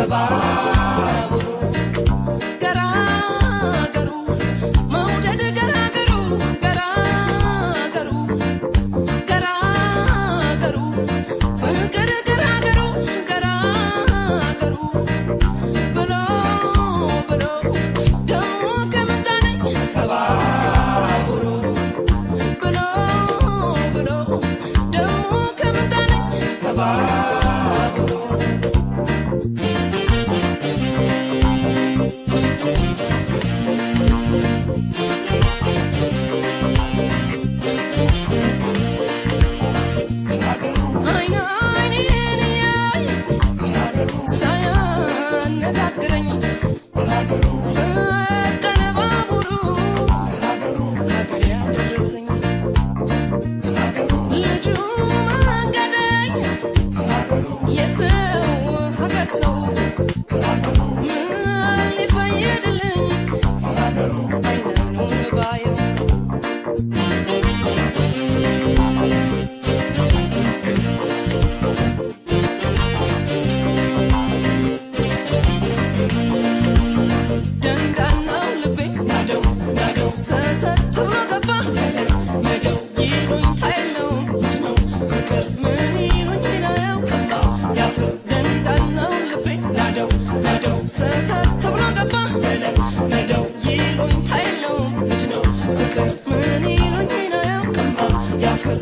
ከባቡሩ ገራገሩ መውደድ ገራገሩ ገራገሩ ገራገሩ ፍቅር ገራገሩ ገራገሩ ብሎ ብሎ ደሞ ከመጣነኝ ከባቡሩ ብሎ ብሎ ደሞ ከመጣነኝ ከባቡሩ አይን አይኔን እያየ ሳያነጋግረኝ ፈጠነ ባቡሩ ሀገር ያደረሰኝ። ልጁ መንገደኛ የሰው ሀገር ሰው ምን ሊፈይድልኝ አይን አይኑን ባየው። ደንዳናው ልቤ ናደው ናደው ሰተት ብሎ ገባ ነደው ይሉኝታ የለውም ልጅ ነው ፍቅር ምን ይሉኝ አያውቅማ ያፍር። ደንዳናው ልቤ ናደው ናደው ሰተት ብሎ ገባ ነደው ይሉኝታ የለውም ልጅ ነው ፍቅር ምን ይሉኝ አያውቅማ ያፍር።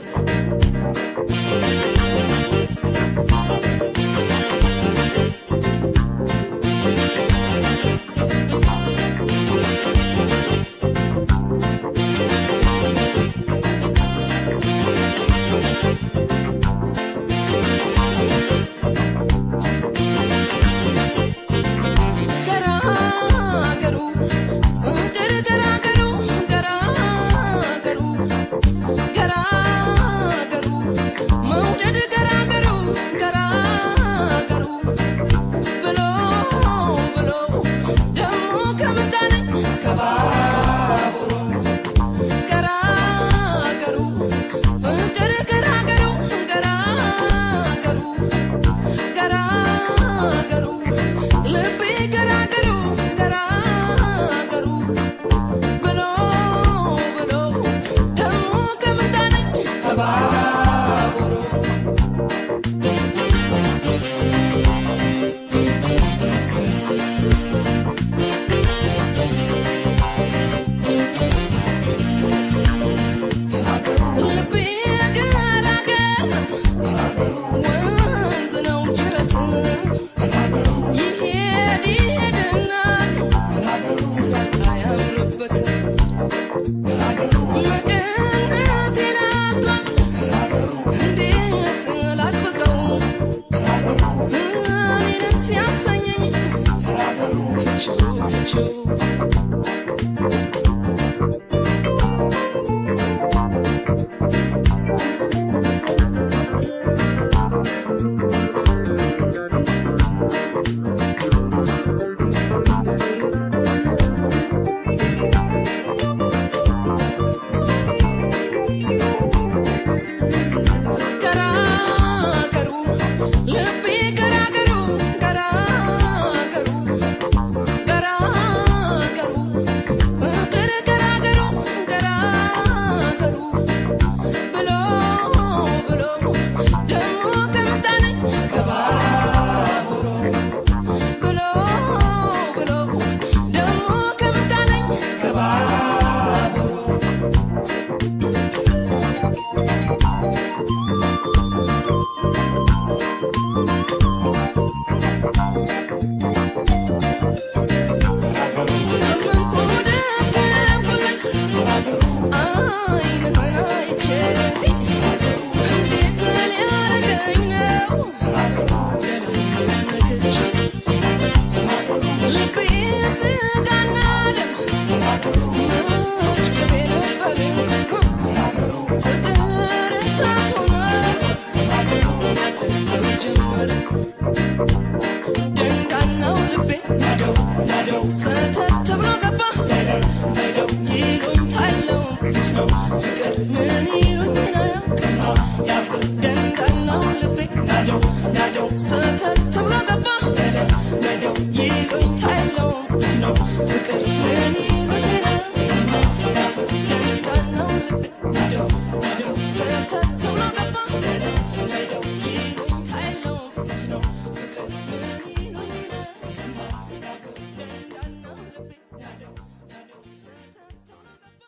ገራገሩ ፍቅር ገራገሩ ገራገሩ ገራገሩ መውደድ ገራገሩ ገራገሩ ብሎ ብሎ ደሞ ከመጣነኝ ከባቡሩ ገራገሩ ፍቅር ገራገሩ ገራገሩ ገራገሩ ልቤ ገራገሩ ገራገሩ ብሎ ብሎ ደሞ ከመጣነኝ ከባቡሩ። ልቤ ገራገር ወንዝ ነው ጅረት ይሄድ ይሄድና ሳቅ አያምርበት መቀነቴ ላልቷል እንዴት ላጥብቀው እኔንስ ያሰኘኝ ፍቺው ፍቺው። ገራገሩ ልቤ ገራገሩ ገራገሩ ገራገሩ ፍቅር ገራገሩ ገራገሩ ብሎ ብሎ ደሞ ከመጣነኝ ከባቡሩ ብሎ ብሎ ደሞ ከመጣነኝ ከባቡሩ። ታመንኩ ደከምኩልህ ዓይንህን አይቼ እንዴት ሊያረገኝ ነው ነክቼ። ልቤ ስጋና ደም መች ቅቤ ነበር ፍቅር እሳት ሆኖ ያቀልጠው ጀመር። ደንዳናው ልቤ ናደው ናደው ሰተት ብሎ ገባ ነደው ይሉኝታ የለውም ልጅ ነው ፍቅር ምን ይሉኝ አያውቅማ ያፍር። ደንዳናው ልቤ ናደው ናደው ሰተት ብሎ ገባ ነደው ነደው ይሉኝታ የለውም ልጅ ነው ፍቅር ምን ይሉኝ ያፍር ደንዳናው ልቤ ነደው ነደው ሰተት ብሎ ገባ ነደው ይሉኝታ የለውም ልጅ ነው ፍቅር ምን ይሉኝ ያፍር ደንዳናው ልቤ ነደው ነደው ሰተት ብሎ ገባ።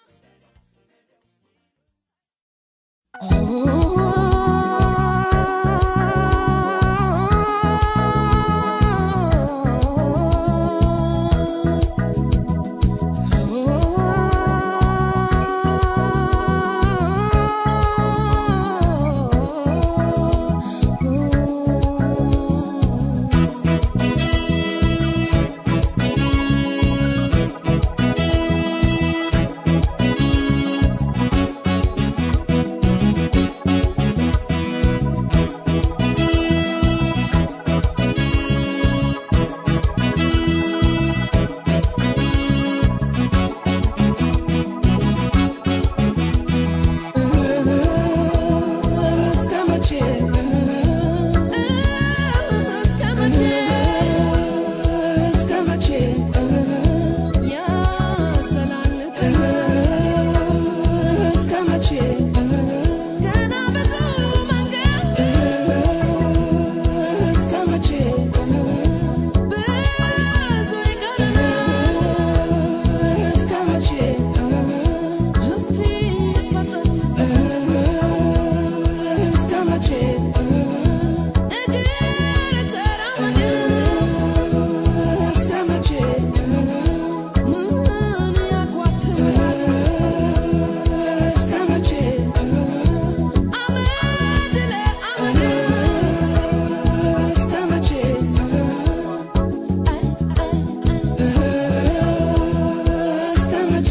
እስከ መቼ እስከ መቼ እስከ መቼ ያዘላልቅ እስከ መቼ ገና ብዙ መንገድ እስከ መቼ ብዙ ይቀረናል እስከ መቼ እስቲ ፈጠን እስከ መቼ እግር ተራመደ እስከ መቼ ምን ያጓትታል እስከ መቼ አመድ ለአመድ እስከ መቼ አይ አይ እስከ መቼ?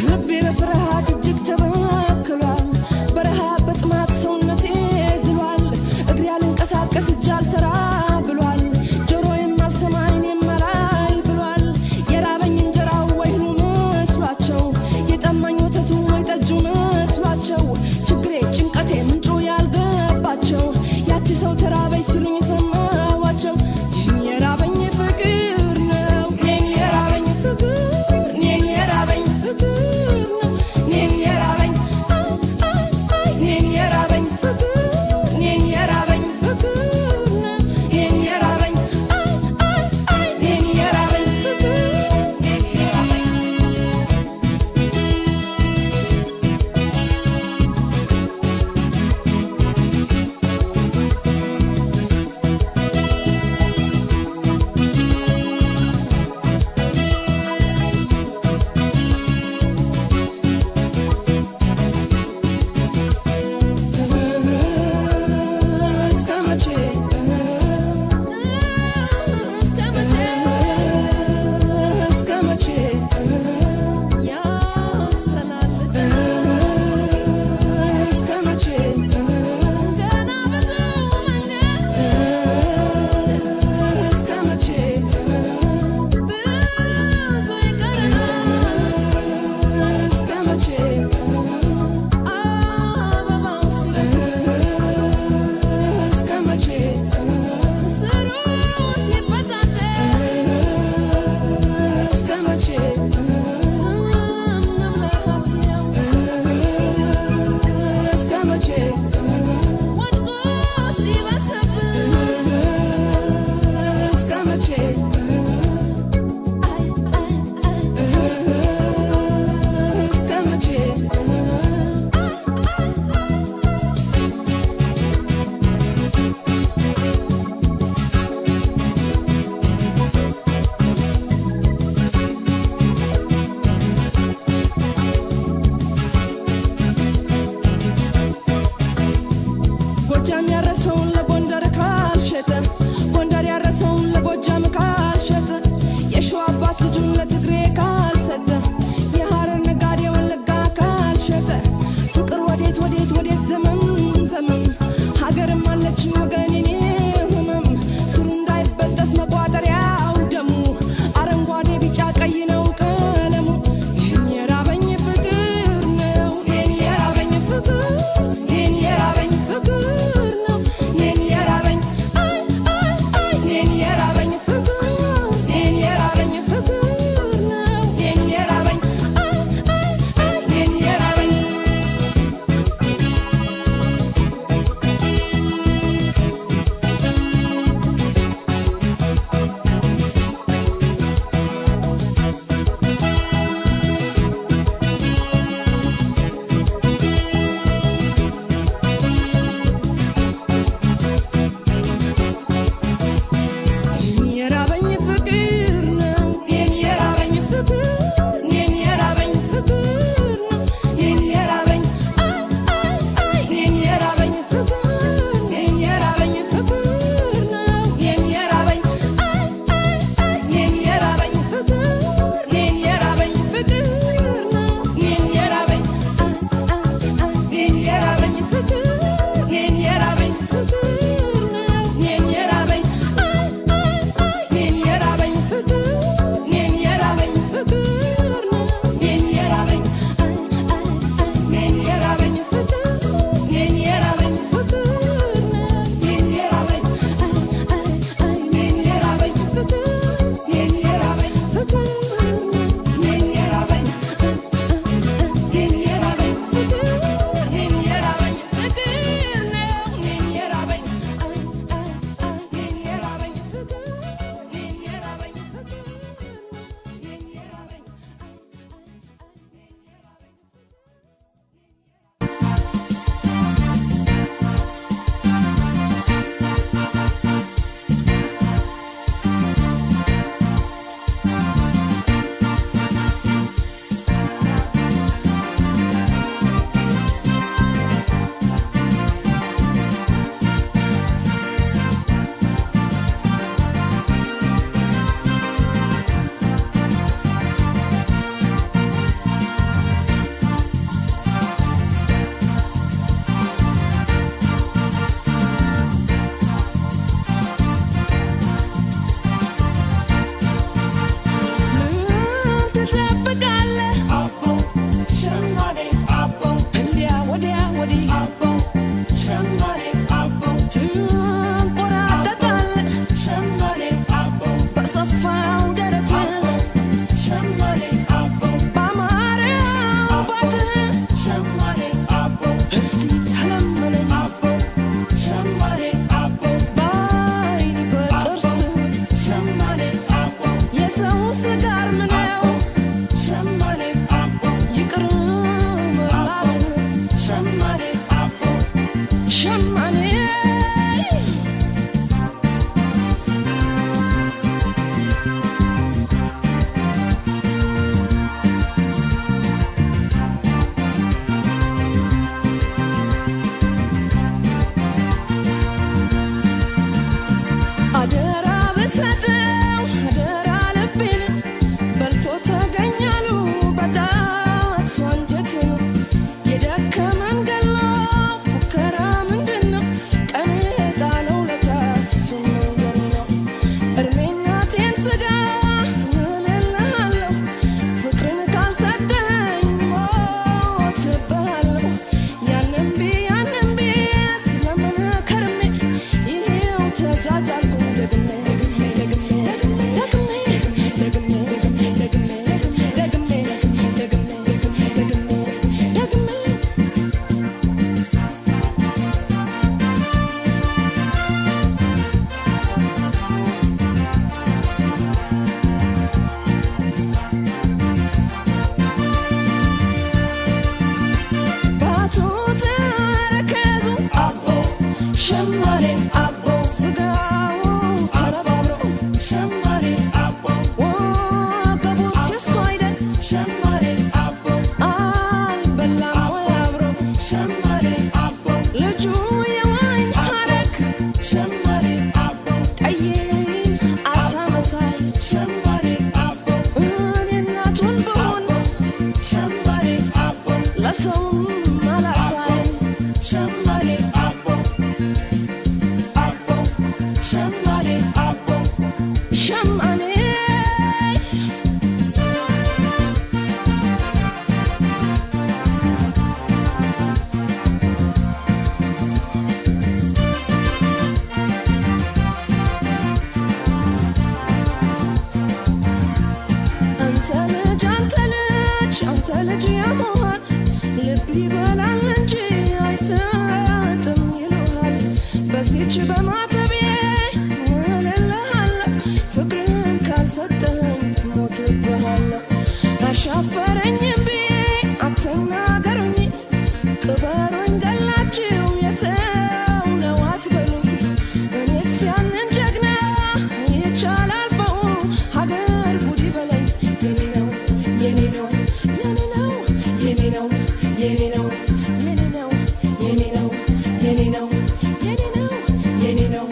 ልቤ በፍርሃት እጅግ ተበክሏል። በረሃብ በጥማት ሰውነቴ ዝሏል። እግሬ አልንቀሳቀስ እጅ አልሰራ ብሏል። ጆሮዬም አልሰማ ዓይኔም አላይ ብሏል። የራበኝ እንጀራው ወይኑ መስሏቸው፣ የጠማኝ ወተቱ ወይ ጠጁ መስሏቸው፣ ችግሬ ጭንቀቴ ምንጩ ያልገባቸው ያቺ ሰው ተራበች ሲሉኝ ሰማዋቸው። የራበኝ ፍቅር ነው እኔን የራበኝ ፍቅር እኔን የራበኝ ፍቅር ነው እኔን የራበኝ እኔን የራበኝ ፍቅር እኔን የራበኝ ፍቅር ነው እኔን የራበኝ እኔን የራበኝ ፍቅር እኔን የራበኝ። እስከ መቼ እስከ መቼ እስከ መቼ ያዘላልቅ እስከ መቼ ገና ብዙ መንገድ እስከ መቼ ብዙ ይቀረናል እስከ መቼ አበባው ሲለቅ እስከ መቼ ስሩ ሲበጣጠስ እስከ መቼ ዝም ብለህ አትየው እስከ መቼ ወድቆ ሲበሰብስ እስከ መቼ አይ አይ አይ እስከ መቼ? ጎጃም ያረሰውን ለጎንደር ካልሸጠ፣ ጎንደር ያረሰውን ለጎጃም ካልሸጠ፣ የሸዋ አባት ልጁን ለትግሬ ካልሰጠ፣ የሐረር ነጋዴ ወለጋ ካልሸጠ፣ ፍቅር ወዴት ወዴት ወዴት ዘመም ዘመም ሀገርም አለችኝ ወገን። ትንቆራጠጣለህ ሸማኔ አቦ በሰፋው ደረት ሸማኔ አቦ ባማረው ባትህ ሸማኔ አቦ እስቲ ተለመነኝ አቦ ሸማኔ አቦ በዓይን በጥርስህ ሸማኔ አቦ የሰው ስጋር ምነው ሸማኔ አቦ ይቅር መብላትህ ሸማኔ አቦ ሸማኔ አደራ ብሰጠው አደራ ልቤን በልቶ ተገኛሉ በጣት አንጀቴን የደከመን ገሎ ፉከራ ምንድን ነው? ቀን የጣለው ለታ እሱን መንገድ ነው። እርሜናቴን ስጋ ምልልሃለሁ ፍቅርን ካልሰጠኝ ሞትብሃለሁ። ያንን ቢ ያንን ቢ ስለምን ከርሜ ይሄው ተጃጃልኩ ደግሜ ደግሜ ደግሜ ደግሜ ደግሜ ደግሜ ደግሜ ደግሜ ደግሜ ባቱ ተረከዙ አቦ ሸማኔ አቦ ስጋው ተረባብሮ ሸማኔ አቦ ወገቡ ሲሱ አይደል ሸማኔ አቦ አልበላም ወይ አብሮ ሸማኔ አቦ ልጁ የወይን ሐረግ ሸማኔ አቦ ጠይም አሳ መሳይ ሸማኔ አቦ እኔ እናቱን ብሆን ሸማኔ አቦ ለሰውም አላሳይ ሸማኔ አቦ አቦ ሸማኔ አቦ ሸማኔ አንተ ልጅ አንተ ልጅ አንተ ልጅ ያመሃል ልብ ይበላል እንጂ አይሰጥም ይሉሃል። በዚች በማተቤ እልልሃለሁ ፍቅርን ካልሰጠኝ ሞትብሃለሁ። አሻፈረኝ እምቢ አትናገሩኝ ቅበሩኝ ገላችሁ የሰው ነው አትበሉኝ። እኔስ ያንን ጀግና ይቻላል ፈው ሀገር ጉድ ይበለኝ የኔ ነው የኔ ነው የኔ ነው የኔ ነው የኔ ነው የኔ ነው የኔ ነው የኔ ነው የኔ ነው የኔ ነው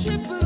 ሽብሩ።